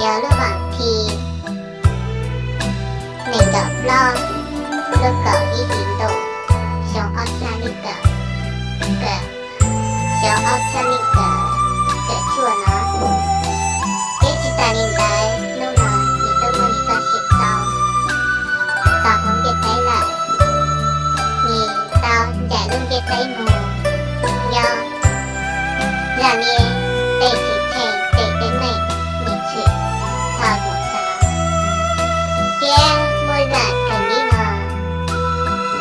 Yog lub vas thib nees nkaum plaub lub kaum ib hlis ntuj xyoo ob txhiab leej kaum, xyoo ob txhiab leej kaum, kaum cuaj no. Thiab tsis tas li ntawd hnub no nws twb muaj nws txoj sia tau txog hauv ntiaj teb lawm. Nws tau ncaim lub ntiaj teb mus nyob zaj liab tej txiv tsheej tej teeb meem nws tshwm txog mus txog. Thiab muaj zaj kawg li no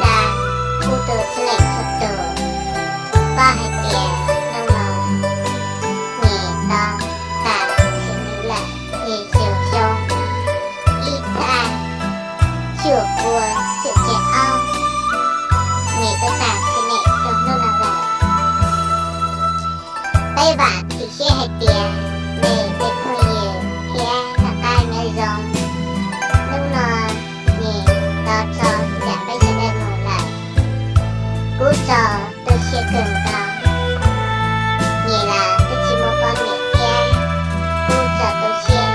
xa kuv tus txhua leej txhua tus paub hais tias hnub no nws tau tas sim neej lawm. Nws yug xyoo ib txhiab cuaj pua cuaj caum ob, nws twb tas sim neej rau hnub no lawm. Peb vam thiab cia siab hais tias nej tej phooj ywg thiab noj qab nyob zoo. Hnub no nws tau tso nram peb sawv daws mus lawm, kuv txo tu siab kawg nkaus. Nws los twb tsis muaj poj niam thiab, kuv txo tu siab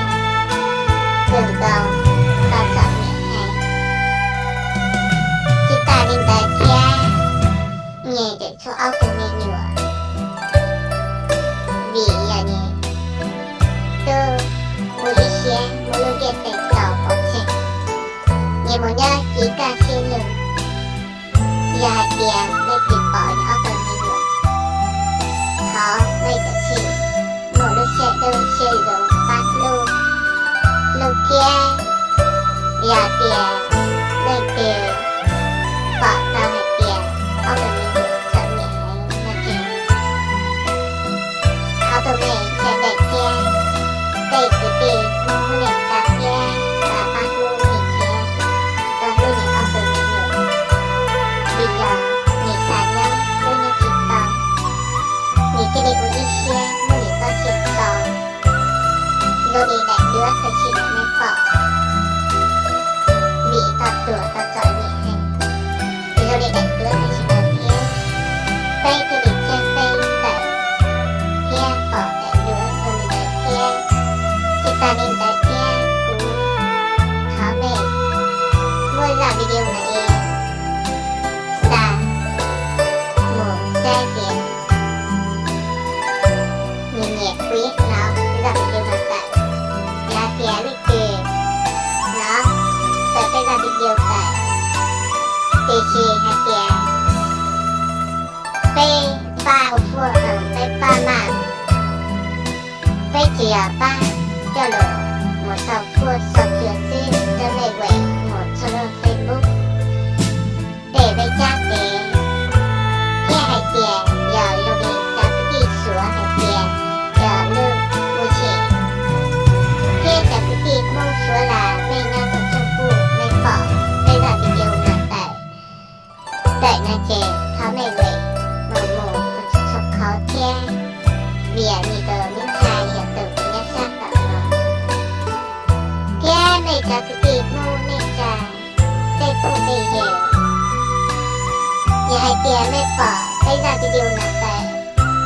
kawg nkaus, tau txom nyem heev. Tsis tas li ntawd thiab, nws tseem tshuav ob tug me nyuam, vim yog nws twb ua ib siab muab lub ntiaj teb tso pov tseg, nws mus nyob kev kaj siab lug. Yog hais tias leej twg pom nws ob tug me nyuam, thov nej cov txhim muaj lub siab dawb siab zoo pab hlub, hlub thiab. Yog tias leej twg pom tau hais tias ob tug me nyuam txom nyem heev no ces thov tus me sawv daws thiab tej kwv tij Hmoob neej tsa thiab pab hlub nws thiab, tau hlub nws ob tug me nyuam, vim yog nws xav nyob twb nyob tsis tau. Nws thiaj li ua ib siab muab nws txoj sia tso zoo li daim duab tam sim no nej pom, vim tau tuag tau txom nyem heev zoo li daim duab tam sim no thiab. Peb thiaj li txhiaj txeeb tawm thiab pom daim duab zoo li ntawd thiab. Tsis tas li ntawd thiab, kuv thov nej muab zaj video no es xa mus saib tias nyias nyiam kuv ib hnov zaj video no tawm. Yog tias leej twg hnov tawm peb zaj video tawm, tiam sis hais tias peb pab ua fuaj, peb pab maj, peb tsis yog pab coj lus mus sau fuaj sau cua xwb, rau nej vem mus txhua lub Facebook tej peb cab tes, thiab hais tias yog zoo li cov kwv tij Suav hais tias cov lub mus sim, thiab cov kwv tij Hmoob Suav los nej nyob rau Tsooj Kuj nej pom peb zaj video no tawm, tawm no ces thov nej vem mus mus txhua qhov thiab, vim yog nws tus lub ntsha yog tus nyob sab tom no. Thiab nej cov kwv tij Hmoob neej tsa tej phooj tej ywg, yog hais tias nej pom peb zaj video no tawm,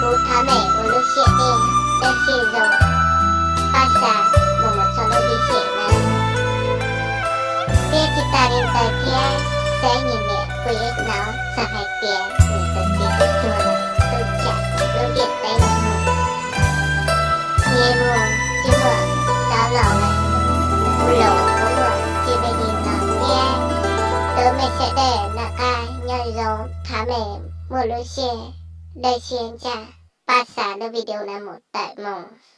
kuv thov nej ua lub siab deb, dawb siab zoo, pab xa mus mus txhua lub ntiaj teb na. Thiab tsis tas li ntawd thiab, xav nyias nyiam kuv ib hnov txog hais tias nws tus txiv twb tuag lawm, twb tsam lub ntiaj teb no mus, nyias mus tsis muaj tau los lawm, kuv los kuv muaj tsis li no thiab. Tus me sawv daws noj qab nyob zoo, thov nej muaj lub siab dawb siab ntsa, pab xa lub video no mus tawm mus.